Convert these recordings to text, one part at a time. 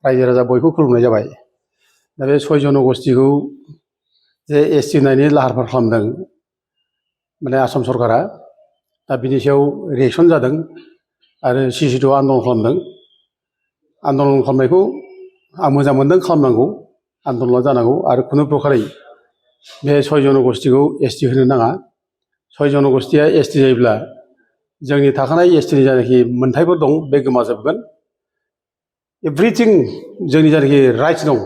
रायजो राजा बयखौ खुलुमनाय जाबाय। दा बे 6 जनगोष्ठीखौ जे एसटि होनायनि लाहार फाहार खालामदों माने आसाम सरकारा, दा बिनि सायाव रिएक्सन जादों आरो CC2 आन्दलन खालामदों। आन्दलन खालामनायखौ आं मोजां मोनदों, खालामनांगौ, आन्दलना जानांगौ आरो खुनु प्रकारै बे 6 जनगोष्ठीखौ एसटि होनो नाङा। 6 जनगोष्ठीया एसटि जायोब्ला जोंनि थाखानाय एसटिनि जायनाखि मोन्थायफोर दं बे गोमाजोबगोन। एभ्रिथिं जोंनि जायनाखि राइट्स दं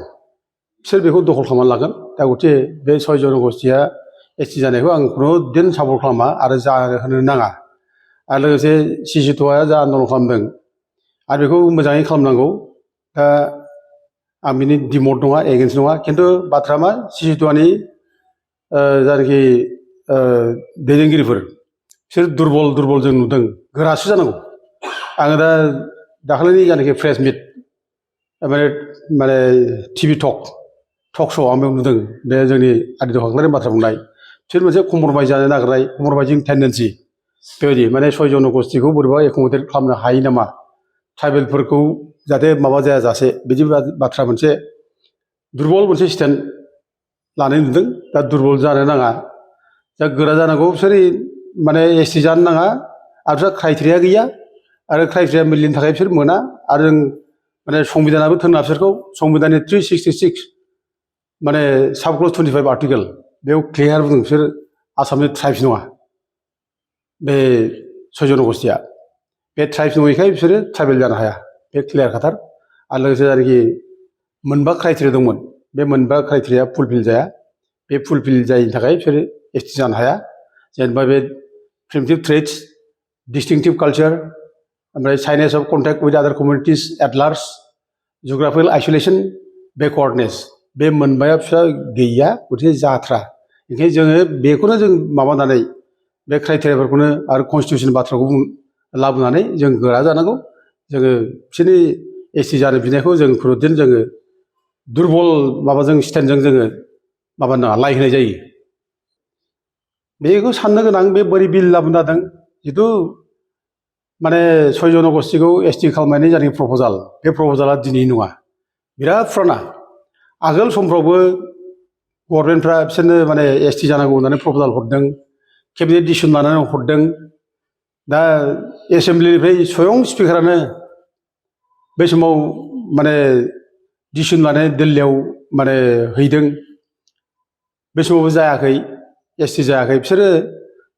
बिसोर बेखौ दखल खालामनानै लागोन। दा गथिखे बे 6 जनगोष्ठीया एसटि जानायखौ आं खुनुदिन सापर्ट खालामा आरो होनो नाङा। आरो लोगोसे CC2आ जा आन्दलन खालामदों आरो बेखौ मोजाङै खालामनांगौ। दा आं बिनि डिमट नङा, एगेन्स्ट नङा, खिन्थु बाथ्रा मा CC2नि जायनाखि दैदेनगिरिफोर बिसोर दुरबल जों नुदों, गोरासो जानांगौ। आङो दा दाखालिनि जायनाखि प्रेस मिट माने TV टक श' आं बेयाव नुदों बे जोंनि आदित्य खाख्लारिनि बाथ्रा बुंनाय, बिसोर मोनसे कम्प्रमाइज जानो नागिरनाय, कम्प्रमाइजिं टेन्डेन्सि बेबायदि माने 6 जनगोष्ठीखौ बोरैबा एकमडेट खालामनो हायो नामा, ट्राइबेलफोरखौ जाहाथे माबा जायाजासे, बिदि बाथ्रा मोनसे दुरबल मोनसे स्टेन्ड लानाय नुदों। दा दुरबल जानो नाङा, दा गोरा जानांगौ। बिसोर माने एसटि जानो नाङा आरो बिसोर क्राइटेरिया गैया आरो क्राइटेरिया मिलिनि थाखाय बिसोर मोना। आरो जों माने संबिधानाबो थोना बिसोरखौ, संबिधाननि 366 माने साबक्लज 25 आर्टिकेल बेयाव क्लियार बुंदों बिसोर आसामनि ट्राइब्स नङा। बे 6 जनगोष्ठीया बे ट्राइब्स नङैखाय बिसोरो ट्राइबेल जानो हाया, बे क्लियार खाथार। आरो लोगोसे जायनाखि 4 क्राइटेरिया दंमोन बे 4 क्राइटेरिया फुलफिल जाया। बे फुलफिल जायैनि थाखाय बिसोरो एसटि जानो हाया। जेनेबा बे प्रिमिटिभ ट्रेड्स, डिस्टिंक्टिभ कालचार, ओमफ्राय साइनेस अफ कन्टेक्ट उइथ आदार कमिउनिटिस एट लार्ज, जिअग्राफिकेल आइसोलेसन, बेकवार्डनेस, बे 4 फिसा गैया, गथिखे जाथ्रा। ओंखायनो जोङो बेखौनो जों माबानानै बे क्राइटेरियाफोरखौनो आरो कनस्टिटिउसन बाथ्राखौ लाबोनानै जों गोरा जानांगौ। जोङो बिसोरनि एसटि जानो बिनायखौ जों खुनुदिन जोङो दुरबल माबाजों स्टेन्डजों जोङो माबानो नाङा, लाय होनाय जायो। बेखौ साननो गोनां, बे बोरै बिल लाबोनो जादों, जिथु माने 6 जनगोष्ठीखौ एसटि खालामनायनि जायनाखि प्रप'जाल, बे प्रप'जाला दिनै नङा, बिराद फुराना। आगोल समफ्रावबो गभर्नमेन्टफ्रा बिसोरनो माने एसटि जानांगौ होननानै प्रप'जाल हरदों, केबिनेट डिसिसन लानानै हरदों। दा एसेमब्लिनिफ्राय स्वयं स्पिकारानो बै समाव माने डिसिसन लानानै दिल्लीयाव माने हैदों, बे समावबो जायाखै, एसटि जायाखै। बिसोरो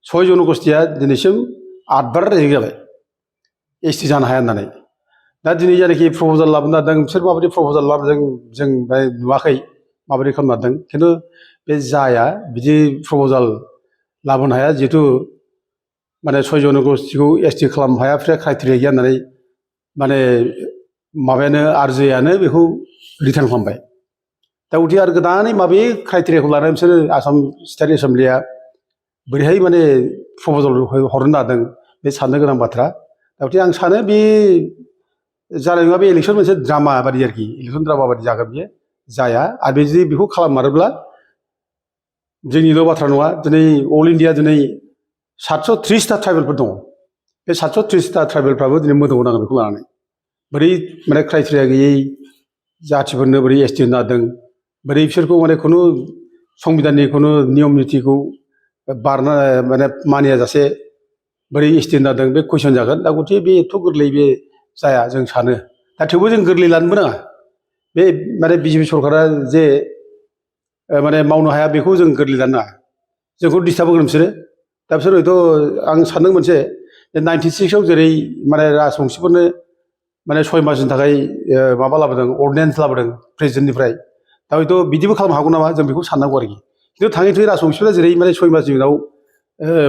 6 जनगोष्ठीया दिनैसिम 8 बार रेजेक्ट जाबाय एसटि जानो हाया होननानै। दा दिनै जायनाखि प्रप'जाल लाबोनो नागिरदों बिसोर माबायदि प्रप'जाल लाबोदों जों नुवाखै, माबायदि खालामनो नागिरदों, खिन्थु बे जाया, बिदि प्रप'जाल लाबोनो हाया। जिहेथु माने 6 जनगोष्ठीखौ एसटि खालामनो हाया, बिसोर क्राइटेरिया गैया होननानै माने माबायानो आरजेआनो बेखौ रिटार्न खालामबाय। दा गथिखे आरो गोदानै माबे क्राइटेरियाखौ लानानै बिसोरो आसाम स्टेट एसेमब्लिया बोरैहाय माने प्रप'जाल हरनो नागिरदों, बे साननो गोनां बाथ्रा। दा गथिखे आं सानो बे जानाय नङा, बे इलेक्सन मोनसे ड्रामा बादि आरोखि, इलेक्सन ड्रामा बादि जागोन, बियो जाया। आरो बे जुदि बेखौ खालाममारोब्ला जोंनिल' बाथ्रा नङा, दिनै अल इन्डिया दिनै 730टा ट्राइबेलफोर दङ। बे 730टा ट्राइबेलफ्राबो दिनै मोदोमाव नांगोन बेखौ लानानै। बोरै माने क्राइटेरिया गैयै जाथिफोरनो बोरै एसटि होनो नागिरदों, बोरै बिसोरखौ माने खुनु संबिधाननि खुनु नियम नितिखौ बारना माने मानियाजासे बोरै एसटि होनो नागिरदों, बे कुइसन जागोन। दा गथिखे बे एथ' गोरलै बे जाया जों सानो। दा थेवबो जों गोरलै लानोबो नाङा। बे माने बिजेपि सरकारा जे माने मावनो हाया बेखौ जों गोरलै लानो नाङा, जोंखौ डिस्टार्ब होगोन बिसोरो। दा बिसोर हयथ' आं सानदों मोनसे, 96आव जेरै माने राजबंसिफोरनो माने 6 मासनि थाखाय माबा लाबोदों, अर्डिनेन्स लाबोदों प्रेसिडेन्टनिफ्राय, दा हयथ' बिदिबो खालामनो हागौ नामा, जों बेखौ साननांगौ आरोखि। खिन्थु थाङै थुङै राजबंसिफोरा जेरै माने 6 मासनि उनाव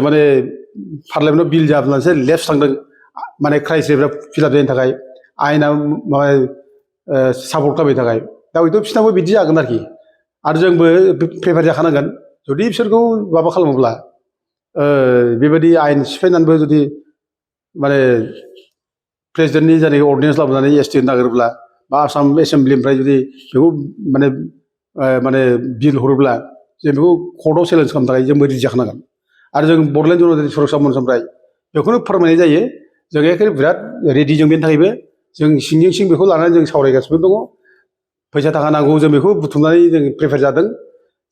माने पार्लियामेन्टआव बिल जाब्लासो लेफ्ट थांदों, माने क्राइटेरियाफ्रा फिलाप जायैनि थाखाय, आयेना माबा सापर्ट खालामैनि थाखाय। दा हयथ' बिसोरनाबो बिदि जागोन आरोखि। आरो जोंबो प्रिपेयार जाखानांगोन, जुदि बिसोरखौ माबा खालामोब्ला बेबायदि आयेन सिफायनानैबो जुदि माने प्रेसिडेन्टनि जायनाखि अर्डिनेन्स लाबोनानै एसटि होनो नागिरोब्ला, बा आसाम एसेमब्लिनिफ्राय जुदि बेखौ माने माने बिल हरोब्ला, जों बेखौ कर्टआव चेलेन्ज खालामनो थाखाय जोंबो रेडि जाखानांगोन। आरो जों बड'लेण्ड जनजाति सुरक्षा मन्चनिफ्राय बेखौनो फोरमायनाय जायो, जों एखेबारे बिराद रेडि, जों बेनि थाखायबो जों सिंजों सिं बेखौ लानानै जों सावरायगासिनो दङ। फैसा थाखा नांगौ जों बेखौ बुथुमनानै जों प्रिपेयार जादों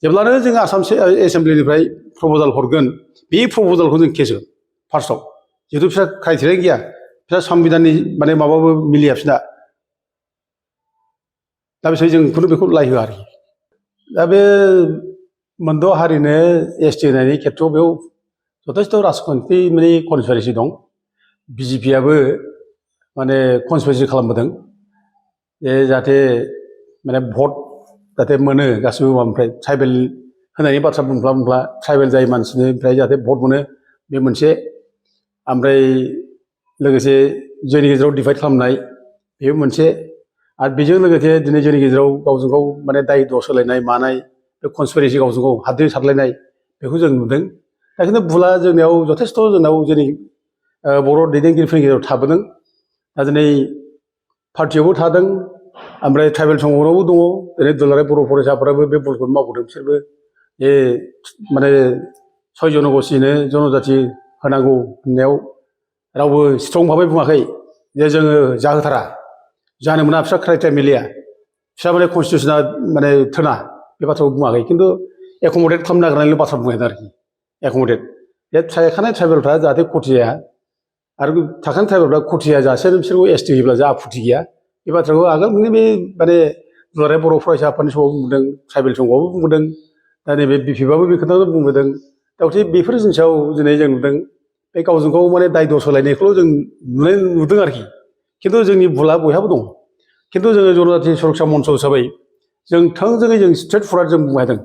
जेब्लानो जों आसाम एसेम्ब्लिनिफ्राय प्रप'जाल हरगोन बे प्रप'जालखौ जों केस होगोन फार्स्टआव जिहेतु बिस्रा क्राइटेरिया गैया बिस्रा संबिधाननि माने माबाबो मिलिया बिसोरना दा बिसोर जों खुनु बेखौ लाय होआ आरोखि दा बे मोनद' हारिनो एसटि होनायनि खेथ्रआव बेयाव जथेस्थ' राजखान्थि माने कनस्पिरेसि दं बिजेपिआबो माने कनस्पिरेसि खालामबोदों जे जाहाथे माने भट जाहाथे मोनो गासिबो माबानिफ्राय ट्राइबेल होनायनि बाथ्रा बुंफ्ला ट्राइबेल जाय मानसिनिफ्राय जाहाथे भट मोनो बे मोनसे ओमफ्राय लोगोसे जोंनि गेजेराव डिभाइड खालामनाय बेबो मोनसे आरो बेजों लोगोसे दिनै जोंनि गेजेराव गावजों गाव माने दाय दस होलायनाय मानाय बे कनस्पिरेसि गावजों गाव हाद्रि सारलायनाय बेखौ जों नुदों दा खिन्थु भुला जोंनियाव जथेस्थ' जोंनाव जोंनि बर' दैदेनगिरिफोरनि गेजेराव थाबोदों दा दिनै पार्टियावबो थादों ओमफ्राय ट्राइबेल संगठनावबो दङ दिनै दुलाराय बर' फरायसाफोराबो बे भुलखौनो मावबोदों बिसोरबो जे माने 6 जन'गोष्ठिनो जनजाति होनांगौ होननायाव रावबो स्ट्रं भाबै बुङाखै जे जोङो जाहोथारा जानो मोना बिस्रा क्राइटेरिया मिलिया बिस्रा माने कनस्टिटिउसना माने थोना बे बाथ्राखौ बुङाखै खिन्थु एकमडेट खालामनो नागिरनायल' बाथ्रा बुंदों आरोखि एकमडेट बे थाखानाय ट्राइबेलफ्रा जाहाथे खथि जाया आरो थाखानाय ट्राइबेलफ्रा खथि जायाजासे बिसोरखौ एसटि होयोब्ला जोंहा आपत्ति गैया बे बाथ्राखौ आगोलनि बे माने दुलाराय बर' फरायसा आफादनि समाव बुंदों ट्राइबेल समावबो बुंदों दा नैबे बिपिएफआबो बे खोथाखौ बुंबोदों दा गथिखे बेफोर जिनिसाव दिनै जों नुदों बे गावजों गाव माने दाय दस होलायनायखौल' जों नुदों आरोखि खिन्थु जोंनि भुला बयहाबो दं खिन्थु जोङो जनजाति सुरक्षा मन्च हिसाबै जों थोंजोङै जों स्ट्रेट फरवार्ड जों बुंनो हादों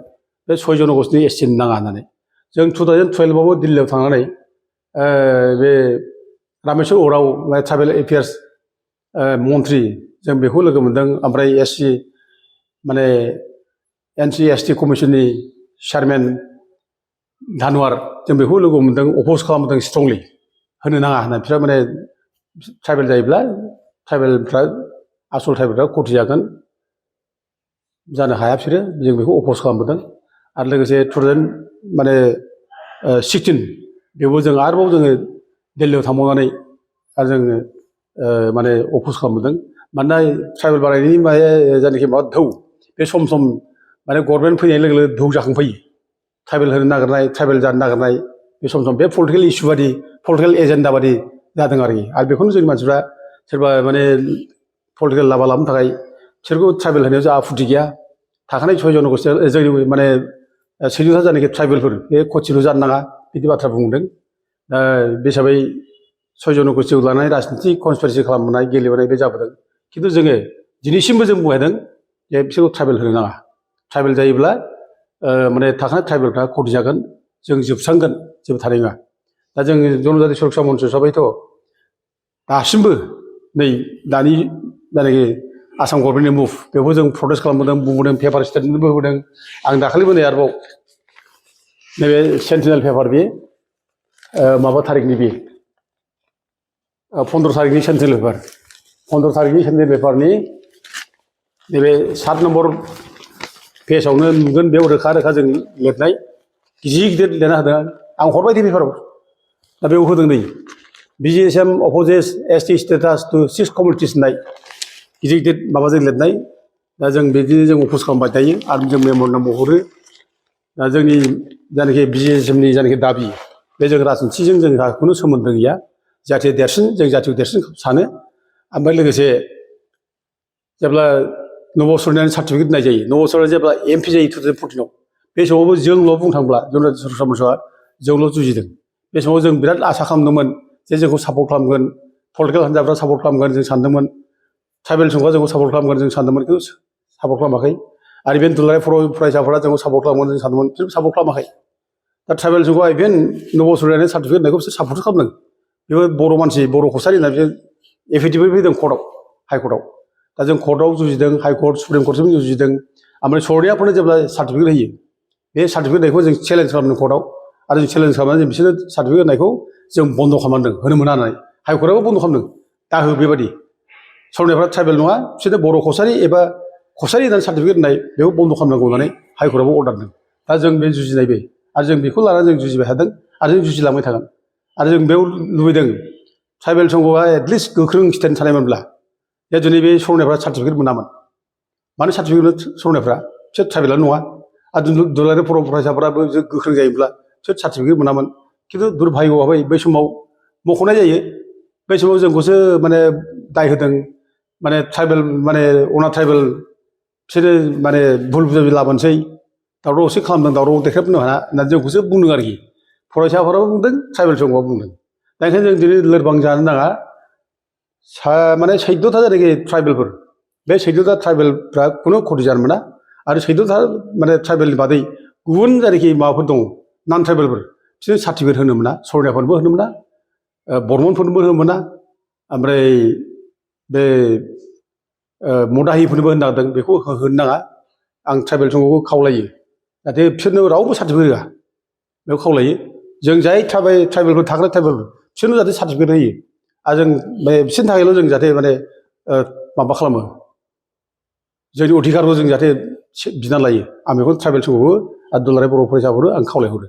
बे 6 जन'गोष्ठिनि एसटि नाङा होननानै जों 2012आवबो दिल्लीयाव थांनानै बे रामेश्वर उराव ट्राइबेल एफेयार्स मन्थ्रि जों बेखौ लोगो मोन्दों ओमफ्राय एससि माने एनसि एसटि कमिसननि चेयारमेन धानवार जों बेखौ लोगो मोन्दों अप'ज खालामदों स्ट्रंलि होनो नाङा होनना बिस्रा माने ट्राइबेल जायोब्ला ट्राइबेलफ्रा आसल ट्राइबेलफ्रा खथि जागोन जानो हाया बिसोरो जों बेखौ अप'ज खालामबोदों आरो लोगोसे 2016 बेयावबो जों आरोबाव जोङो दिल्लीयाव थांबावनानै आरो जोङो माने अप'ज खालामबोदों मानोना ट्राइबेल बारायनायनि जायनाखि माबा धौ बे सम सम माने गभर्नमेन्ट फैनाय लोगो लोगो धौ जाखांफैयो ट्राइबेल होनो नागिरनाय ट्राइबेल जानो नागिरनाय बे सम सम बे पलिटिकेल इस्यु बादि पलिटिकेल एजेन्डा बादि जादों आरोखि आरो बेखौनो जोंनि मानसिफ्रा सोरबा माने पलिटिकेल लाबा लाबोनो थाखाय बिसोरखौ ट्राइबेल होनायाव जोंहा आपत्ति गैया थाखानाय 6 जन'गोष्ठिया जोंनि माने 6 जानाखि ट्राइबेलफोर बे खथिल' जानो नाङा बिदि बाथ्रा बुंदों दा बे हिसाबै 6 जन'गोष्ठिखौ लानानै राजनिथि कनस्पिरेसि खालामबोनाय गेलेबोनाय बे जाबोदों खिन्थु जोङो दिनैसिमबो जों बुंहायदों जे बिसोरखौ ट्राइबेल होनो नाङा ट्राइबेल जायोब्ला माने थाखानाय ट्राइबेलफ्रा खथि जागोन जों जोबस्रांगोन जेबो थानाय नङा दा जों जनजाति सुरक्षा मन्च हिसाबैथ' दासिमबो नै दानि जायनाखि आसाम गभर्नमेन्टनि मुभ बेखौ जों प्रटेस्ट खालामबोदों बुंबोदों पेपार स्टेटमेन्टबो होबोदों आं दाखालिबो नै आरोबाव नैबे सेन्टिनेल पेपार बे माबा थारिखनि बे 15 थारिखनि सेन्टिनेल पेपार 15 थारिखनि सेन्टिनेल पेपारनि नैबे 7 नम्बर पेजावनो नुगोन बेयाव रोखा रोखा जों लिरनाय गिदिर गिदिर लिरना होदों आं हरबाय दे पेपाराव दा बेयाव होदों नै BGSM opposes ST status to 6 communities होननाय गिदिर गिदिर माबाजों लिरनाय दा जों बिदिनो जों अपोज खालामबाय थायो आरो जों मेम'रेन्डामबो हरो दा जोंनि जायनाखि BGSMनि जायनाखि दाबि बे जों राजनिथिजों जोंहा खुनु सोमोन्दो गैया जाथिया देरसिन जों जाथिखौ देरसिन सानो ओमफ्राय लोगोसे जेब्ला नब' सरनायनि सार्टिफिकेट होनाय जायो नब' सरनाया जेब्ला MP जायो 2014आव बे समावबो जोंल' बुंनो थांब्ला जनजाति सुरक्षा मन्चआ जोंल' जुजिदों बे समाव जों बिराद आसा खालामदोंमोन जे जोंखौ सापर्ट खालामगोन पलिटिकेल हान्जाफ्रा सापर्ट खालामगोन जों सानदोंमोन ट्राइबेल संघआ जोंखौ सापर्ट खालामगोन जों सानदोंमोन खिन्थु सापर्ट खालामाखै आरो इभेन दुलाराय फरायसाफोरा जोंखौ सापर्ट खालामगोन जों सानदोंमोन बिसोर सापर्ट खालामाखै दा ट्राइबेल संघआ इभेन नब' सरनायनि सार्टिफिकेट होनायखौ बिसोर सापर्ट खालामदों बेबो बर' मानसि बर' कसारि होनना बिसोर एफिडेभिट फैदों कर्टआव हाइकर्टआव दा जों कर्टआव जुजिदों हाइकर्ट सुप्रिम कर्टसिम जुजिदों ओमफ्राय सरनायाफोरनो जेब्ला सार्टिफिकेट होयो बे सार्टिफिकेट होनायखौ जों चेलेन्ज खालामदों कर्टआव आरो जों चेलेन्ज खालामनानै जों बिसोरनो सार्टिफिकेट होनायखौ जों बन्द' खालामदों होनो मोना होननानै हाइकर्टआबो बन्द' खालामदों दाहो बेबायदि सरनायफ्रा ट्राइबेल नङा बिसोरनो बर' कसारि एबा कसारि होननानै सार्टिफिकेट होनाय बेखौ बन्द' खालामनांगौ होननानै हाइकर्टआबो अर्डार होदों दा जों बे जुजिनाय बे आरो जों बेखौ लानानै जों जुजिबाय थादों आरो जों जुजिलांबाय थागोन आरो जों बेयाव लुबैदों ट्राइबेल संघआ एटलिस्ट गोख्रों स्टेन्ड थानायमोनब्ला जे दिनै बे सरनायफ्रा सार्टिफिकेट मोनामोन मानो सार्टिफिकेट सरनायफ्रा बिसोर ट्राइबेलानो नङा आरो दुलाराय बर' फरायसाफोराबो गोख्रों जायोब्ला बिसोर सार्टिफिकेट मोनामोन खिन्थु दुर्भाग्यआवहाय बै समाव मख'नाय जायो बै समाव जोंखौसो माने दाय होदों माने ट्राइबेल माने अना ट्राइबेल बिसोरो माने भुल बुजाबि लाबोनोसै दावराव दावसि खालामदों दावराव देखायफिननो हाया होननानै जोंखौसो बुंदों आरोखि फरायसाफोराबो बुंदों ट्राइबेल संघआ बुंदों दा ओंखायनो जों दिनै लोरबां जानो नाङा माने 14था जायनाखि ट्राइबेलफोर बे 14था ट्राइबेलफ्रा खुनु खति जानो मोना आरो 14था माने ट्राइबेलनि बादै गुबुन जायनाखि माबाफोर दङ नन ट्राइबेलफोर बिसोरनो सार्टिफिकेट होनो मोना सरनायफोरनोबो होनो मोना बर्मनफोरनोबो होनो मोना ओमफ्राय बे मदाहिफोरनोबो होनो नागिरदों बेखौ होनो नाङा आं ट्राइबेल संघखौ खावलायो जाहाथे बिसोरनो रावबो सार्टिफिकेट होआ बेखौ खावलायो जों जाय ट्राइबेलफोर थाग्रा ट्राइबेलफोर बिसोरनो जाहाथे सार्टिफिकेट होयो आरो जों बिसोरनि थाखायल' जों जाहाथे माने माबा खालामो जोंनि अधिकारखौ जों जाहाथे बिना लायो आं बेखौ ट्राइबेल संघखौबो आरो दुलाराय बर' फरायसाफोरखौ आं खावलायहरो